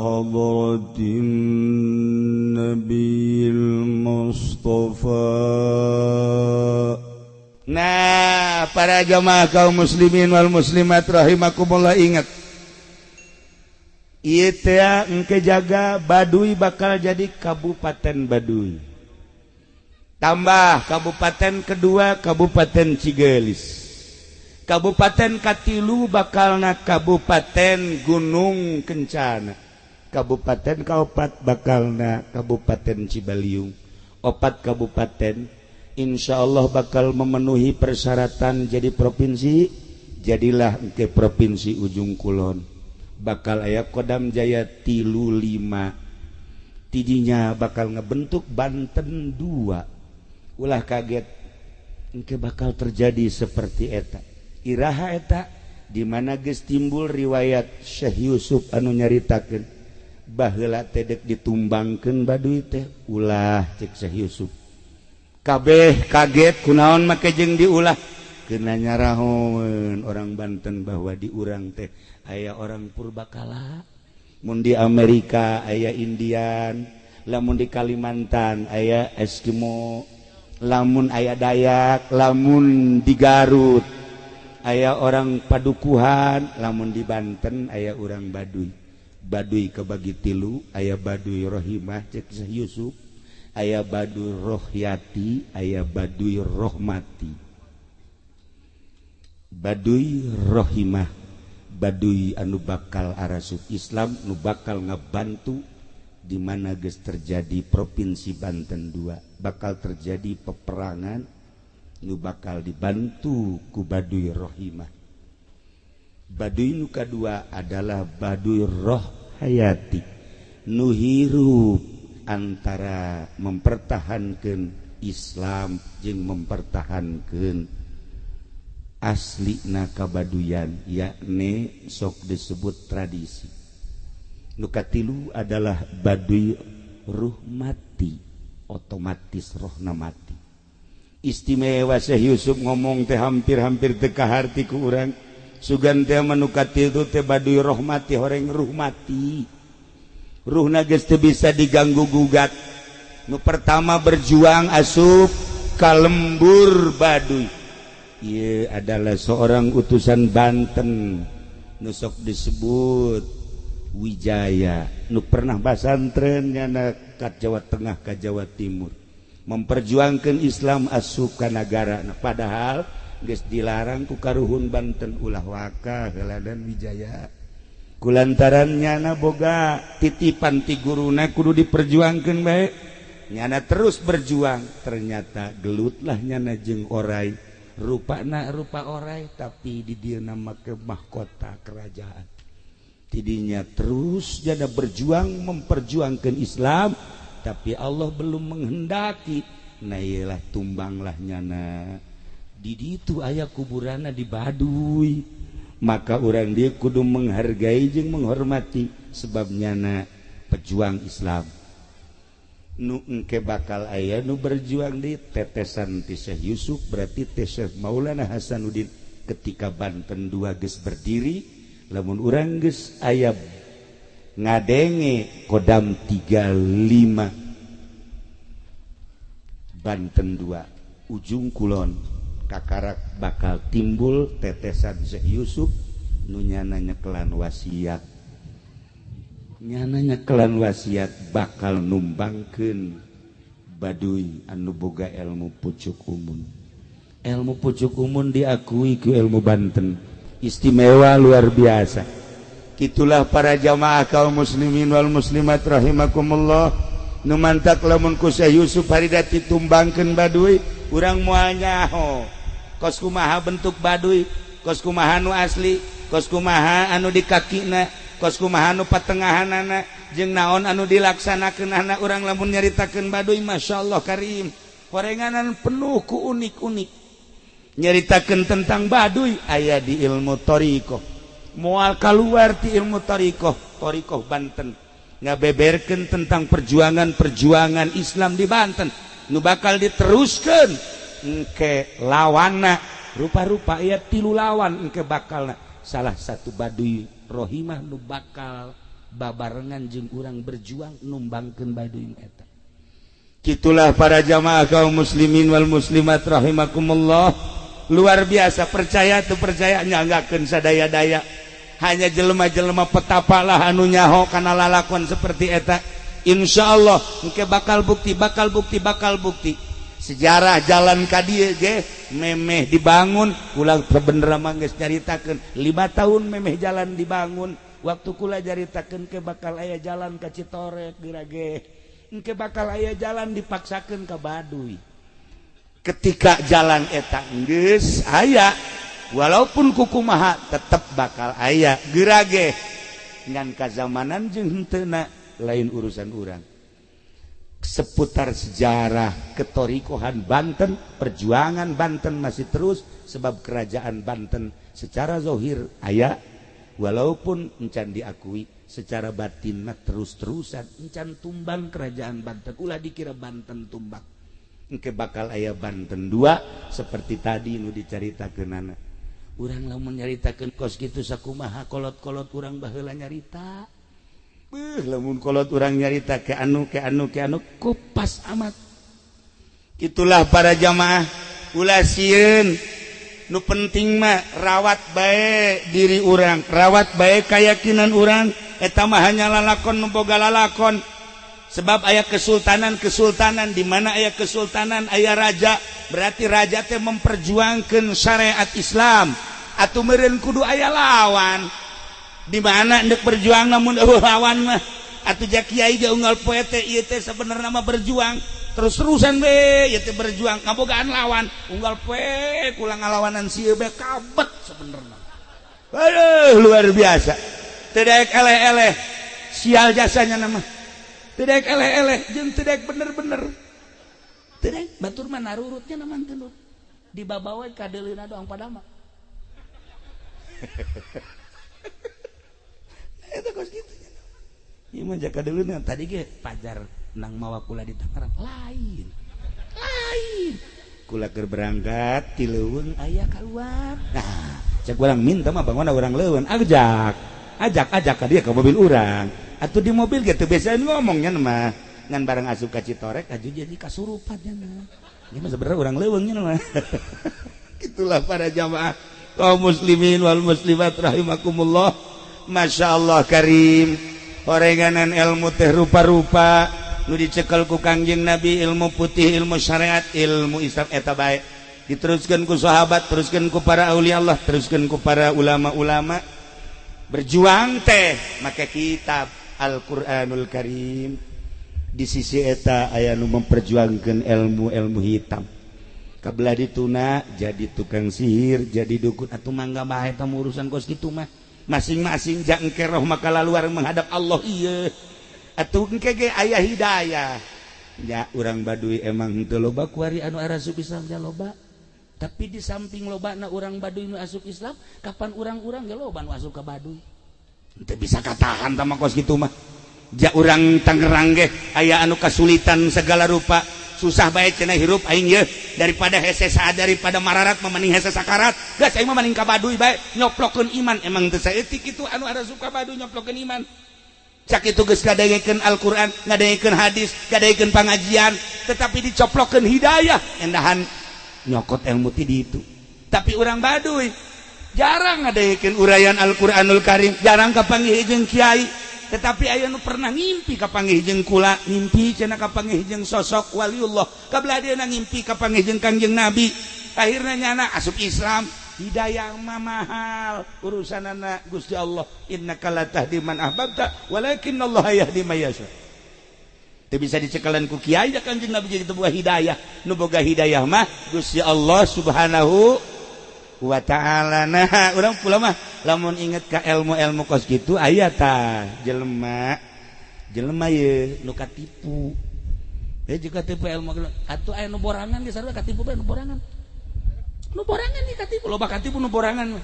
حضرة النبي المصطفى. Nah, para jamaah kaum muslimin wal muslimat rahimakumullah, ingat. Ieu teh engke jaga Baduy bakal jadi Kabupaten Baduy. Tambah kabupaten kedua, Kabupaten Cigelis. Kabupaten katilu bakalna Kabupaten Gunung Kencana. Kabupaten kaopat bakalna Kabupaten Cibaliung. Opat kabupaten Insya Allah bakal memenuhi persyaratan jadi provinsi. Jadilah ke provinsi Ujung Kulon, bakal aya Kodam Jaya tilu lima, tidinya bakal ngebentuk Banten dua. Ulah kaget, engke bakal terjadi seperti eta. Iraha eta? Dimana geus timbul riwayat Syekh Yusuf anu nyaritakeun baheula teh dek ditumbangkeun Baduy teh, ulah cek Syekh Yusuf. Kabeh kaget, kunaon make jeung diulah? Kena nyarahoeun orang Banten bahwa di urang teh aya orang purbakala. Mun di Amerika aya Indian, lamun di Kalimantan aya Eskimo, lamun aya Dayak, lamun di Garut aya orang Padukuhan, lamun di Banten aya orang Baduy. Baduy kebagi tilu, aya Baduy Rohimah cek Syekh Yusuf, aya Baduy Rohyati, aya Baduy Rohmati. Baduy Rohimah, Baduy anu bakal arasup Islam, nu bakal ngebantu di mana geus terjadi provinsi Banten 2, bakal terjadi peperangan nu bakal dibantu ku Baduy Rohimah. Baduy nu kadua adalah Baduy Roh Hayati, nu hirup antara mempertahankan Islam jeung mempertahankan asli kabaduyan, yakni sok disebut tradisi. Nu katilu adalah Baduy Ruhmati, otomatis rohna mati. Istimewa Syekh Yusuf ngomong teh, hampir-hampir teu kaharti ku urang. Sugan teh mah nu katilu teh Baduy Rohmati, horeng ruhmati, ruhna geus teu bisa diganggu gugat. Nu pertama berjuang asup ka lembur Baduy ieu adalah seorang utusan Banten nu sok disebut Wijaya, nu pernah basantren nyana ka Jawa Tengah, ka Jawa Timur, memperjuangkan Islam, asup ka nagara. Nah, padahal geus dilarang ku karuhun Banten, ulah waka heuladan Wijaya, kulantaran nyana boga titipan ti guruna kudu diperjuangkeun bae. Nyana terus berjuang, ternyata gelutlah nyana jeung orai, rupana rupa orai tapi di dieu make mahkota kerajaan. Tidinya terus jada berjuang memperjuangkan Islam, tapi Allah belum menghendaki. Nah, iyalah, tumbanglah nyana. Di ditu aya kuburanna di Baduy. Maka orang dia kudu menghargai jeung menghormati, sebab nyana pejuang Islam. Nu engke bakal aya nu berjuang di tetesan ti Syekh Yusuf, berarti teh Syekh Maulana Hasanuddin. Ketika Banten dua geus berdiri, lamun urang geus aya ngadenge Kodam 35 Banten 2 Ujung Kulon, kakarak bakal timbul tetesan Syekh Yusuf nu nyana nyekelan wasiat. Nyana nyekelan wasiat bakal numbangkeun Baduy anu boga ilmu pucuk umun. Ilmu pucuk umun diakui ku ilmu Banten, istimewa luar biasa. Itulah para jamaah kaum muslimin wal muslimat rahimakumullah, nu mantak lamun ku Syekh Yusuf harida ditumbangkeun Baduy, urang moal nyaho kos kumaha bentuk Baduy, kos kumaha nu asli, kos kumaha anu di kakina, kos kumaha nu patengahanana, jeung naon anu dilaksanakeun. Urang lamun nyaritakeun Baduy, Masya Allah karim, horenganan penuh ku unik-unik. Nyaritakeun tentang Baduy aya di ilmu thoriqoh, moal keluar ti ilmu thoriqoh. Thoriqoh Banten ngabeberkeun tentang perjuangan-perjuangan Islam di Banten nu bakal diteruskan engke. Lawana rupa-rupa, ya tilu lawan engke bakalna. Salah satu Baduy rohimah nu bakal babarengan jeung urang berjuang numbangkeun Baduy eta. Gitulah para jamaah kaum muslimin wal muslimat rahimakumullah. Luar biasa, percaya tuh percaya, nyanggakeun sadaya-daya. Hanya jelema-jelema petapa lah anu nyaho kana lalakon seperti eta. Insya Allah engke bakal bukti, bakal bukti, bakal bukti. Sejarah jalan ka dieu ge memeh dibangun, kula bener mah geus nyaritakeun 5 tahun memeh jalan dibangun. Waktu kula nyaritakeun ke bakal aya jalan ka Citorek geura ge. Engke bakal aya jalan dipaksakeun ka Baduy. Ketika jalan eta geus aya, walaupun kukumaha tetep bakal aya geura ge. Ngan kazamanan jeung henteuna lain urusan urang. Seputar sejarah ketorikohan Banten, perjuangan Banten masih terus, sebab kerajaan Banten secara zohir aya, walaupun encan diakui secara batin mah terus-terusan encan tumbang kerajaan Banten. Ulah dikira Banten tumbang, engke bakal aya Banten 2 seperti tadi nu dicaritakeunana. Urang lamun nyaritakeun kos kitu sakumaha kolot-kolot urang baheula nyarita. Beuh, lamun kolot urang nyarita ke anu ke anu ke anu kupas amat. Itulah para jamaah, ulah sieun. Nu penting mah rawat bae diri urang, rawat bae keyakinan urang. Eta mah hanya lalakon nu boga lalakon. Sebab aya kesultanan-kesultanan, di mana aya kesultanan aya raja, berarti raja teh memperjuangkan syariat Islam. Atuh meureun kudu aya lawan. Di mana ndek berjuang namun eueuh lawan mah. Atuh ja kiai ge unggal poe teh ieu teh sebenarnya mah berjuang terus-terusan be ieu teh berjuang kabogaan lawan unggal poe kula ngalawanan sieun be kabet sebenarnya. Aduh, luar biasa. Teu daek eleh-eleh sial jasanya nama. Teu daek eleh-eleh jeung teu daek bener-bener. Teu daek batur mah narurutnya nama teu dibabawa ka deuleuna doang padama. Eta kos kitu. Ieu mah jaka deuleuna tadi ge pajar nang mawa kula di Tangerang lain. Lain. Kula keur berangkat ti leuweung aya kaluar. Nah, cek urang minta mah bangun urang leuweung, ajak. Ajak ajak ka dia ke mobil urang. Atuh di mobil ge teu biasa ngomongnya mah. Ngan bareng asup ka Citorek aju jadi kasurupan nya mah. Ieu mah sebenarnya urang leuweung nya mah. Itulah para jamaah kaum muslimin wal muslimat rahimakumullah. Masya Allah karim, orenganan ilmu teh rupa-rupa nu dicekel ku Kangjeng Nabi, ilmu putih, ilmu syariat, ilmu Islam eta bae diteruskan ku sahabat, teruskan ku para aulia Allah, teruskan ku para ulama-ulama. Berjuang teh make kitab Al-Qur'anul Karim. Di sisi eta aya nu memperjuangkan ilmu-ilmu hitam, kabelah dituna jadi tukang sihir, jadi dukun. Atuh mangga bae eta urusan kos kitu mah masing-masing. Jang engke roh maka luar menghadap Allah ieu atuh engke ge aya hidayah nya. Urang Baduy emang henteu loba kuari anu arasup Islam nya loba, tapi di samping lobana urang Baduy nu asup Islam, kapan urang-urang ge loba nu asup ka Baduy. Teu bisa katahan tah mah kos kitu mah. Ja urang Tangerang ge aya anu kasulitan segala rupa, susah bae cenah hirup aing ye, daripada hese saat daripada mararat mah mending hese sakarat, geus aing mah mending ka Baduy bae nyoplokeun iman. Emang teu saeutik kitu anu arasup ka Baduy nyoplokeun iman. Sakitu geus ngadengekeun Al-Qur'an, ngadengekeun hadis, ngadengekeun pangajian, tetapi dicoplokeun hidayah endahan nyokot ilmu ti ditu. Tapi urang Baduy jarang ngadengekeun uraian Al-Qur'anul Karim, jarang kapanggih jeung kiai, tetapi aya nu pernah ngimpi kapanggih jeung kula, ngimpi cenah kapanggih jeung sosok waliullah, kabelah dieuna ngimpi kapanggih jeung Kangjeng Nabi, akhirna nyana asup Islam. Hidayah mah mahal urusanana Gusti Allah. Innaka la tahdi man ahbabta walakinallaha yahdi man yasha. Teu bisa dicekalan ku kiai da Kangjeng Nabi jadi boga hidayah. Nu boga hidayah mah Gusti Allah Subhanahu wa ta'ala. Nah, urang pula mah lamun inget ka ilmu-ilmu kos kitu aya tah jelema jelema ye nu katipu. Jika tipu ilmu atuh aya nu borangan ge sarua katipu bae nu borangan. Nu borangan nih katipu, loba katipu nu borangan mah.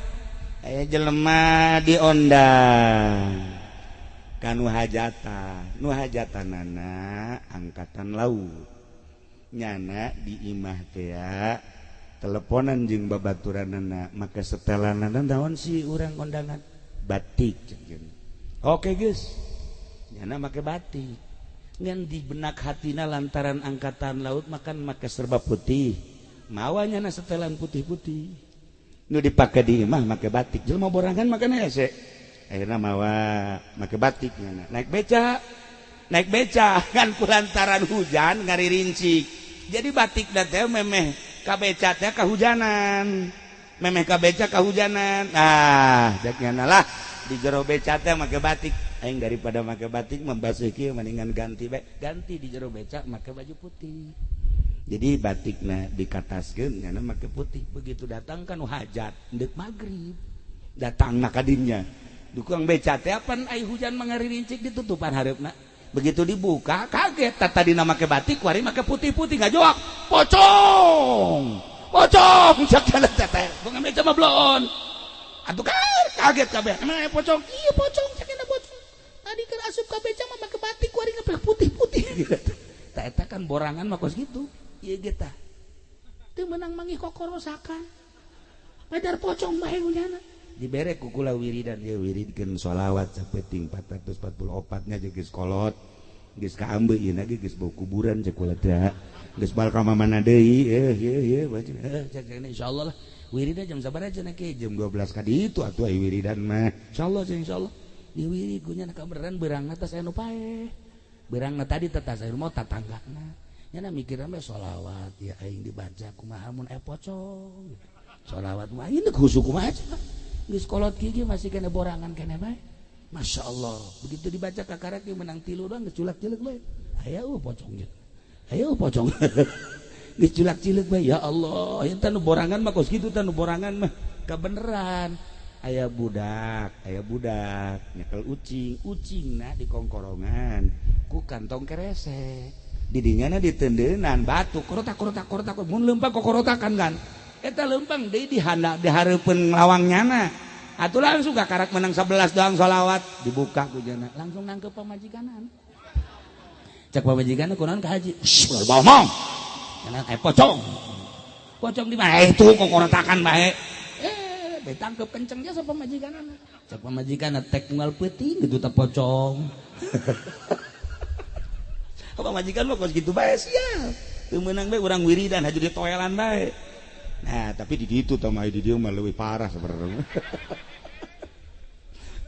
Aya jelema diondang ka nu hajatan, nu hajatanana angkatan laut. Nyana di imah teh Teleponan jeung babaturanana, maka setelanana naon sih urang kondangan batik. Oke guys, nyana make batik. Ngan di benak hatina lantaran angkatan laut makan make serba putih. Mawa nyana setelan putih-putih. Nu dipake di imah make batik. Jelema borangan makan hese. Akhirnya mawa make batik nyana. Naik beca. Naik beca kan kulantaran hujan ngaririncik. Jadi batik teh memeh ka beca teh kahujanan. Memeh ka beca kahujanan. Ah, cek nyana lah di jero beca teh make batik. Aing daripada make batik membasuh kieu mendingan ganti bae. Ganti di jero beca make baju putih. Jadi batikna dikataskeun nyana make putih. Begitu datang kan hajat deuk magrib. Datang ka dinya. Dukang beca teh apan ai hujan mangaririncik ditutupan hareupna. Begitu dibuka kaget, tadina make batik kuari make putih-putih ngajowak. Pocong. Pocong cek nyana teh. Tukang beca mah bloon. Atuh kaget kabeh. Emang aya pocong? Iya pocong cek nyana pocong. Tadi kan asup ka beca mah make batik kuari ngepek putih-putih. Tah eta kan borangan mah kos kitu. Ieu ge tah. Teu meunang manggih kokorosakan. Padar pocong bae nyana. Dibere ku kula wiridan ieu wiridkeun sholawat sapeting 444 nya geus kolot. Geus kaambe ieu na ge geus bau kuburan cek kula teh. Geus bal ka mana deui ieu ieu baca cek insyaallah lah. Wiridan jam sabaraha cenah ke? Jam 12 ka ditu atuh ai wiridan mah. Insyaallah cenah insyaallah. Diwirid ku nyana kabeneran beurangna teh aya nu paeh. Beurangna tadi teh tas aya mau tatanggana. Nyana mikirna mah sholawat ya aing dibaca kumaha mun aya pocong. Sholawat mah ieu khusyuk kumaha cenah. Geus kolot kieu masih kena borangan kene bae. Masya Allah. Begitu dibaca kakarak ieu menang tilu doang geus culak-cileuk bae. Aya eueuh pocong jeung. Aya eueuh pocong. Geus culak-cileuk bae ya Allah. Ieu teh nu borangan mah kos kitu teh nu borangan mah kabeneran. Aya budak nyekel ucing, ucingna di kongkorongan ku kantong keresek. Didinya na ditendenan batu korotak-korotak mun leumpang kokorotakan kan. Eta leumpang deui dihanda dihareupeun lawang nyana. Atuh langsung kakarak menang 11 doang sholawat dibuka ku jana langsung nangkep pamajikanan. Cek pamajikanan kunaon ka haji? Shh, ulah bohong. Cenah aya pocong. Pocong di mana? Itu kokorotakan bae. Ditangkep kenceng jasa pamajikanan. Cek pamajikan tek unggal peuting gitu teh pocong. Pamajikan mah kos kitu bae sia. Teu meunang bae urang wiridan haju ditoelan bae. Nah, tapi di ditu tah mah di dieu mah leuwih parah sebenarnya.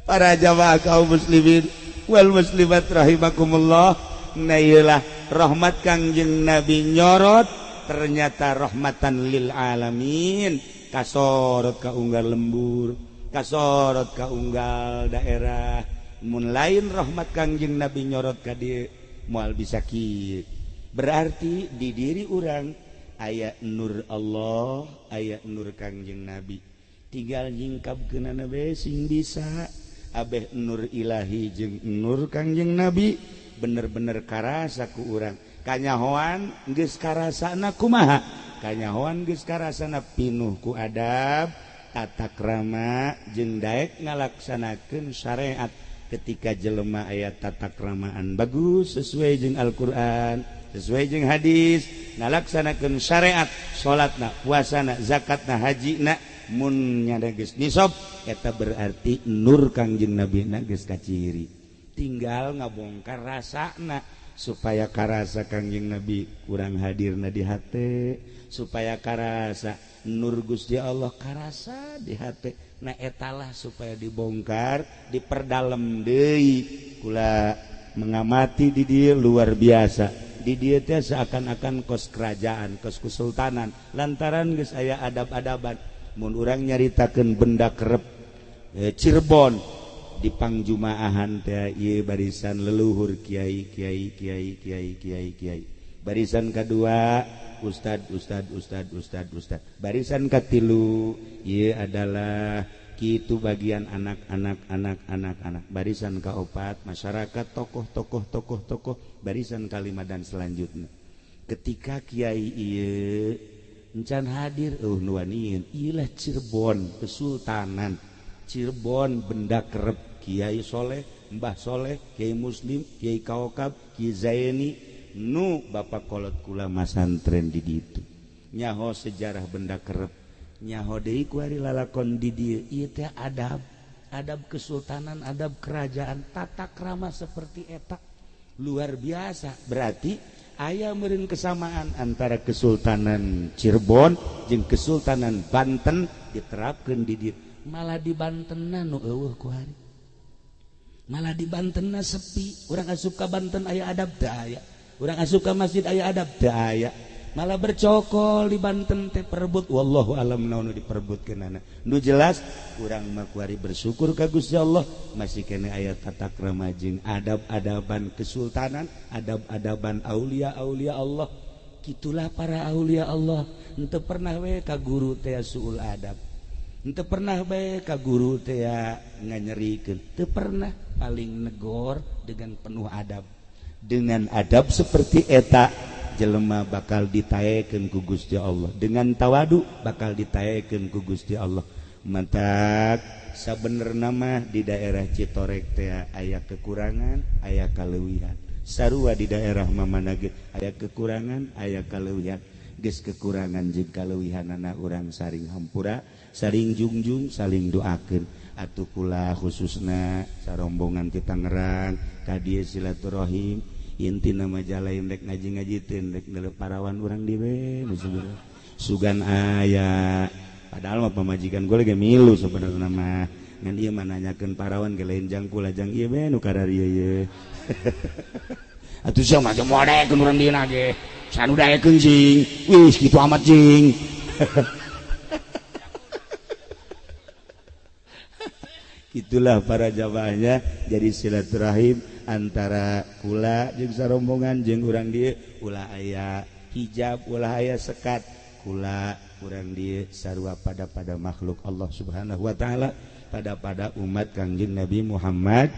Para jamaah kaum muslimin wal muslimat rahimakumullah. Nah ieulah rahmat Kangjeng Nabi nyorot ternyata rahmatan lil alamin. Kasorot ka unggal lembur, kasorot ka unggal daerah. Mun lain rahmat Kangjeng Nabi nyorot ka dieu moal bisa kieu. Berarti di diri urang aya nur Allah, aya nur Kangjeng Nabi. Tinggal nyingkapkeunana bae sing bisa. Abeh nur ilahi jeung nur Kangjeng Nabi bener-bener karasa ku urang. Kanyahoan geus karasana kumaha? Kanyahoan geus karasana pinuh ku adab, tata krama jeung daek ngalaksanakeun syariat. Ketika jelema aya tata kramaan bagus sesuai jeung Al-Qur'an, sesuai jeung hadis, ngalaksanakeun syariat, salatna, puasana, zakatna, hajina, mun nyada geus nisab, eta berarti nur Kangjeng Nabi na geus kaciri. Tinggal ngabongkar rasana supaya karasa Kangjeng Nabi kurang hadirna di hate, supaya karasa nur Gusti Allah karasa di hate. Nah etalah supaya dibongkar, diperdalam deui. Kula mengamati di dieu luar biasa. Di dieu teh seakan-akan kos kerajaan, kos kesultanan. Lantaran geus aya adab-adaban. Mun urang nyaritakeun benda kerep Cirebon di pangjumaahan teh ieu barisan leluhur kiai kiai kiai kiai kiai kiai. Barisan kedua ustad ustad ustad ustad ustad. Barisan katilu ieu adalah kitu bagian anak-anak anak-anak anak. Barisan kaopat masyarakat tokoh tokoh tokoh tokoh. Barisan kalima dan selanjutnya. Ketika kiai ieu encan hadir eueuh nu waniin, ieu lah Cirebon kesultanan. Cirebon benda kerep Kiai Soleh, Mbah Soleh, Kiai Muslim, Kiai Kaokab, Kiai Zaini, nu bapak kolot kula masantren di ditu. Nyaho sejarah benda kerep, nyaho deui kuari lalakon di dieu. Ieu teh adab, adab kesultanan, adab kerajaan, tata krama seperti eta luar biasa. Berarti aya meureun kesamaan antara Kesultanan Cirebon jeung Kesultanan Banten diterapkeun di dieu. Malah di Bantenna nu eueuh kuari, malah di Bantenna sepi. Urang asup ka Banten aya adab teu aya, urang asup ka masjid aya adab teu aya, malah bercokol di Banten teh, perebut. Wallahu alam naon nu diperebutkeunana. Nu jelas urang mah kuari bersyukur ka Gusti Allah masih kene aya tata krama jeung adab-adaban kesultanan, adab-adaban aulia-aulia Allah. Kitulah para aulia Allah, henteu pernah we ka guru teh suul adab, henteu pernah we ka guru teh nganyerikeun, teu pernah, paling negor dengan penuh adab. Dengan adab seperti eta, jelema bakal ditaekeun ku Gusti Allah. Dengan tawadu bakal ditaekeun ku Gusti Allah. Mantak sabenerna mah di daerah Citorek teh aya kekurangan, aya kaleuwihan. Sarua di daerah mamana ge aya kekurangan, aya kaleuwihan. Geus kekurangan jeung kaleuwihanana, urang saring hampura, saring jungjung, saling doakeun. Atuh kula khususna sarombongan ti Tangerang ka dieu silaturahim, inti nama lain rek ngaji-ngaji teh, rek ndelep parawan urang di we sugan aya. Padahal mah pamajikan gue lagi milu sebenarnya mah, ngan ieu mah nanyakeun parawan ge lain jang kula, jang ieu we nu kararieu ye. Atuh sia mah moal daekeun urang dieu ge sanu daekeun jing wis kitu amat jing. Itulah para jamaahnya. Jadi silaturahim antara kula jeung sarombongan jeung urang dieu ulah aya hijab, ulah aya sekat. Kula urang dieu sarua pada pada makhluk Allah Subhanahu wa taala, pada pada umat Kangjeng Nabi Muhammad.